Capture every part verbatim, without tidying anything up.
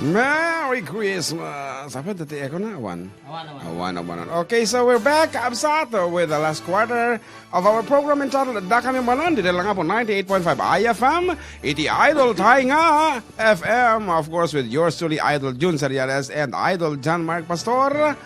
Merry Christmas! Apa dati ako na? Awan. Awan, awan. Awan, awan. Okay, so we're back, kabsat, with the last quarter of our program entitled Dakami Manen, ditoy lang po ninety-eight point five I F M, iti Idol Tayo nga F M, of course, with yours truly, Idol Jun Seriales and Idol John Mark Pastor.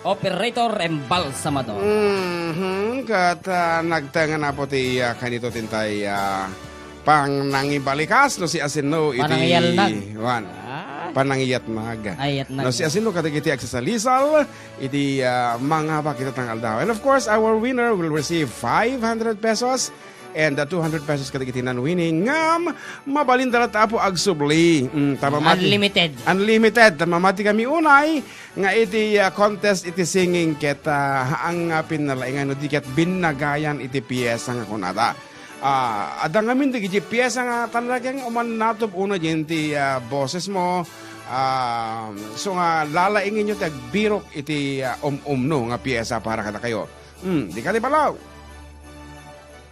Operator Embalsamador. Mhm, ket, ah, nagtengnga na po ti, ah, kanito tintay, ah, panangibalikas no siasino iti Panangiyalnag. Wan. Ah. Panangiyatnag. Ay, yatnag. No siasino kadagiti agsasalisal iti, ah, mangabak ita nga aldaw. And of course, our winner will receive five hundred pesos and the two hundred pesos kadagiti non-winning ngem mabalin da latta, Apo, agsubli. Mm, ta mamati. Unlimited. Unlimited. Ta mamati kami unay nga iti, ah, contest iti singing ket, ah, haang nga pinnalaingan no di ket binnagayan iti piyesa nga kunada. Ah, adda ngamin dagiti piyesa nga talagang uman natub-una diay ti, ah, boses mo. Ah, so nga lalaingenyo ti agbirok iti, ah, um-umno nga piyesa para kadakayo. Hmm, di ka di balaw.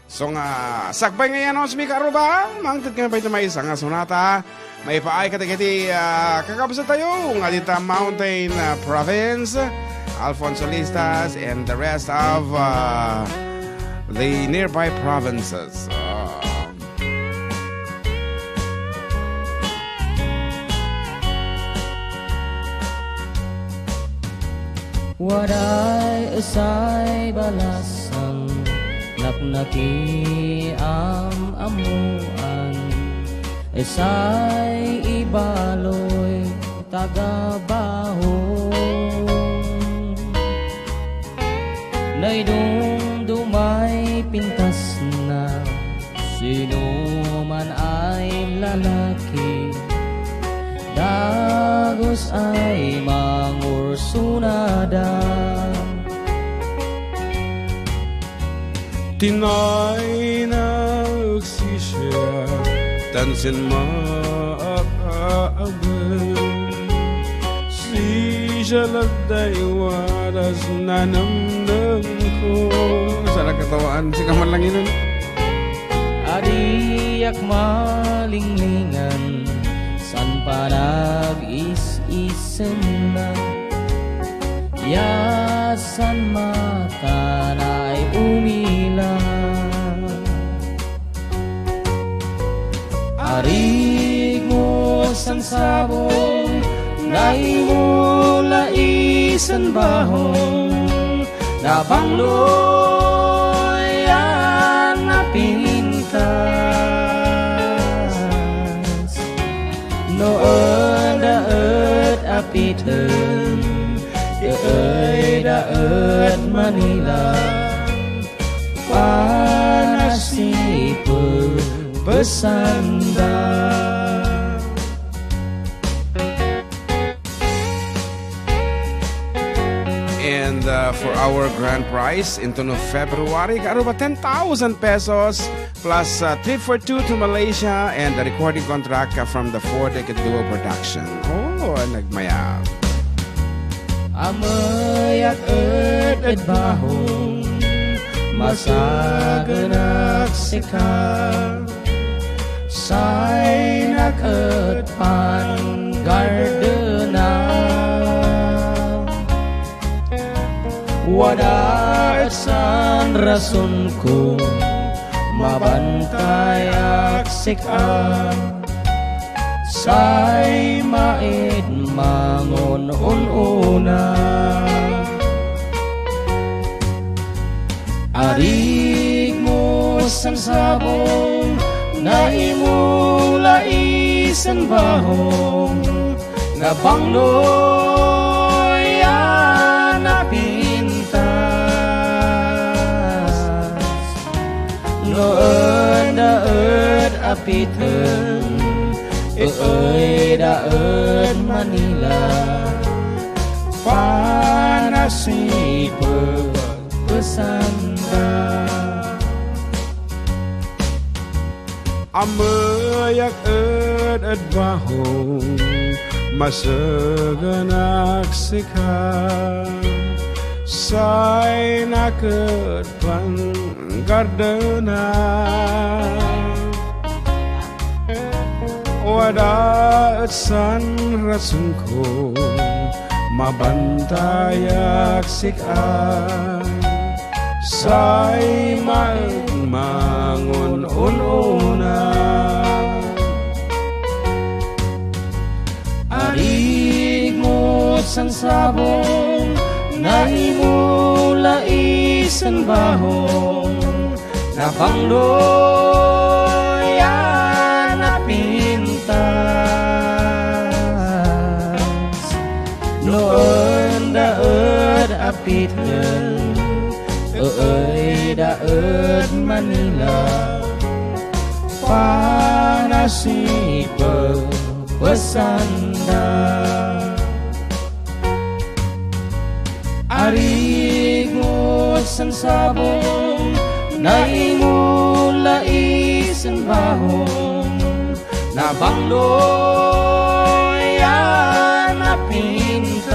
So nga, sakbay nga i-announce mi, karuba, mangted kami pay iti maysa nga sonata. Maipaay kadagiti, ah, kakabsat tayo nga dita Mountain, ah, Province, Alfonso Listas, and the rest of, ah, the nearby provinces. Ah. Waday esay balasang naknakiam-ammoan, esay ibaloy taga Bahong. Naidumdumay pintasna, sinoman ay lalaki, dagus ay mangursonada. Tinay nagsisia, tansin maakaabel. Sisia ladday wadas nanamnamko. Saan nakatawaan? Sika man lang yun. Adiak malinglingan, san panag-is-isenna. Yasan makanay umila. Arik mo sangsabong, naimula isen Bahong, nabangloy a napintas. No adda et apiten, ey da et Manila, panasipepesanda. And, uh, for our grand prize into no February, karuba, ten thousand pesos plus, uh, trip for two to Malaysia and a recording contract, uh, from the Four Decade Duo Production. Oh, nagmayat. Amayak et ed Bahong, masagenak sika. Saynak et panggardenak. Wada et saan rasonko, mabantayak sika. Say maid mangun-un-una. Arik mo sangsabong, naimula isen Bahong, nabangloy a napintas. No adda et apiten, ey da et Manila, panasipepesanda. Amayak et ed Bahong, masagenak sika. Saynak et panggardenak. O, Wada et san rasonko, mabantayak sik-a. Say man mangun-un-una. Arigmo san sabong, naimula isen bahong, napangloy a napintas. No enda et a pitlen, eeyda et Manila, panasipek pesanda. Arigmo san sabong, naimula isen bahong, napangloy a napintas.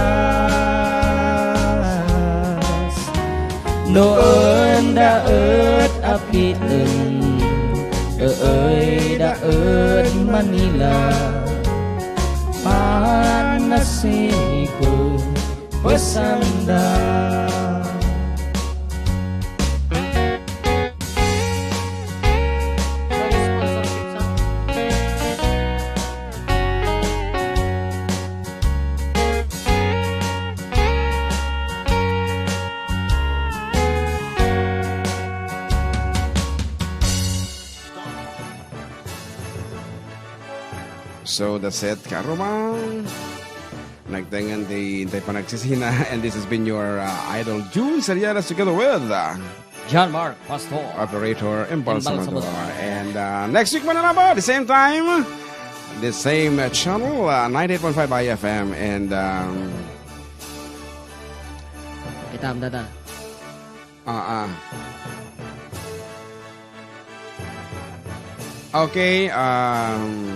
No enda et a pitlen, eeyda et Manila, panasipek pesanda. So that's it, Karoma. Nagtengen ti intay panagsisina, and this has been your, uh, idol, Jun Serianas, together with, uh, John Mark Pastor. Operator, Embalsamador. Embalsamador. And, uh, next week, mananaba, the same time, the same, uh, channel, uh, ninety-eight point five I F M, and, um, Kita, am dada. Ah, ah. Okay, um,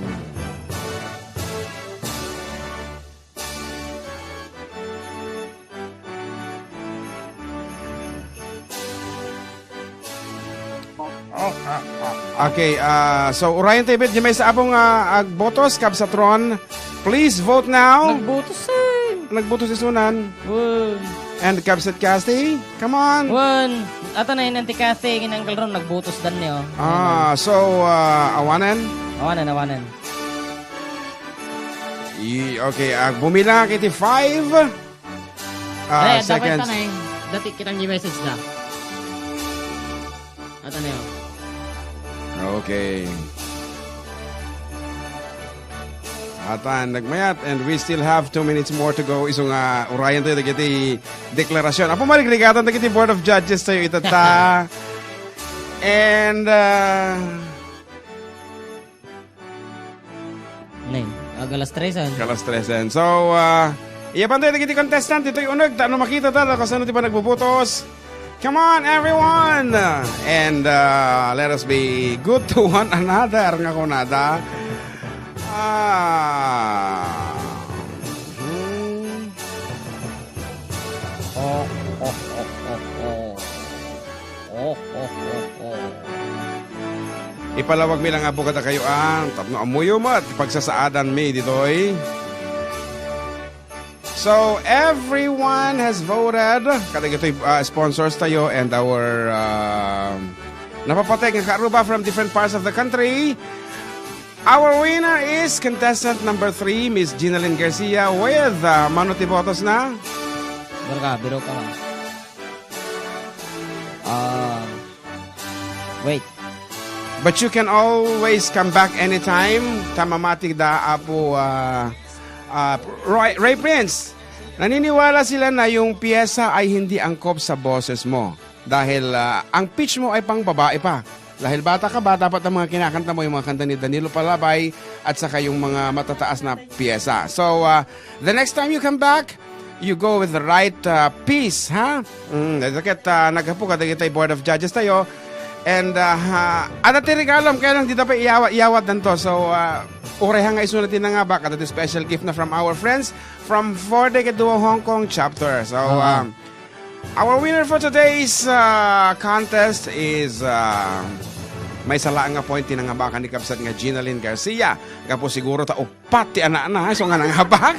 okay, ah, so, urayen tayo, bet, di may sa apong, ah, agbotos, Kabsat Ron. Please vote now. Nagbotos, eh. Nagbotos isunan. Wen. And Kabsat Cassie, come on. Wen. Ato na yun, Auntie Cassie, ginanggal ron, nagbotos dan niyo. Ah, so, ah, awanen? Awanen, awanen. I-, okay, ah, bumila kiti five, ah, Ay, dapat seconds. Tanay. Dati kitang i-message na. At ano yun? Okay. Atan, nagmayat, and we still have two minutes more to go. Isu nga, urayen tayo dagiti deklarasyon. Apo, marigrigaton dagiti Board of Judges tayo itata. And, uh, Nine. Ag alas tresen. Alas tresen. So, uh, iyaban tayo dagiti contestant, ditoy uneg, ta no makita ta, ta kasano ti panagbubutos. Come on, everyone! And, uh, let us be good to one another, nga kunada. Ah. Hmm. Oh, oh, oh, oh, oh. Oh, oh, oh, oh. Ipalawag mi lang nga kadakayo, ah, tapno ammoyo met ti pagsasaadan mi ditoy. So, everyone has voted. Kadagitoy, ah, sponsors tayo and our, ah, napapateg nga karuba from different parts of the country. Our winner is contestant number three, Miss Ginalyn Garcia with, ah, mano ti botos na? Barka, biro ka, ma. Ah, wait. But you can always come back anytime. Ta mamati da, Apo, ah, ah, Roy, Ray Prince. Naniniwala sila na yung piyesa ay hindi angkop sa boses mo. Dahil, ah, ang pitch mo ay pang babae pa. Dahil bata ka ba, dapat ang mga kinakanta mo, yung mga kanta ni Danilo Palabay at saka yung mga matataas na piyesa. So, ah, the next time you come back, you go with the right, ah, piece, ha? Mm, dagiti ket, ah, naggapu kadagiti Board of Judges tayo. And, ah, ha, adda ti regalom, kaya lang dita pa iyawat, iyawat danto. So, ah, uray ha nga isuna ti nangabak, adda ti special gift na from our friends from Four Decade Duo Hong Kong Chapter. So, Ah. um, Our winner for today's, uh, contest is, uh, Maysa laeng nga point ti nangabakan ni kabsat nga Ginalyn Garcia. Gapu siguro ta uppat ti anakna, so nga nangabak.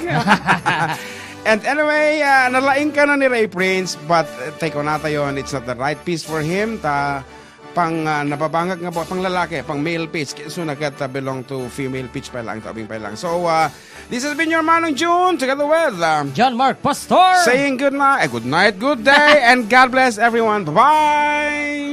And anyway, ah, nalaingka na ni Ray Prince, but, uh, take on natayon, it's not the right pitch for him. Ta pang, ah, nababangag nga buak, pang lalaki, pang male pitch. Kaya so nagat, ah, belong to female pitch pa lang, taubing pa lang. So, ah, this has been your Manong June together with, ah, John Mark Pastor. Saying good night, eh, good night, good day, and God bless everyone. Bye-bye!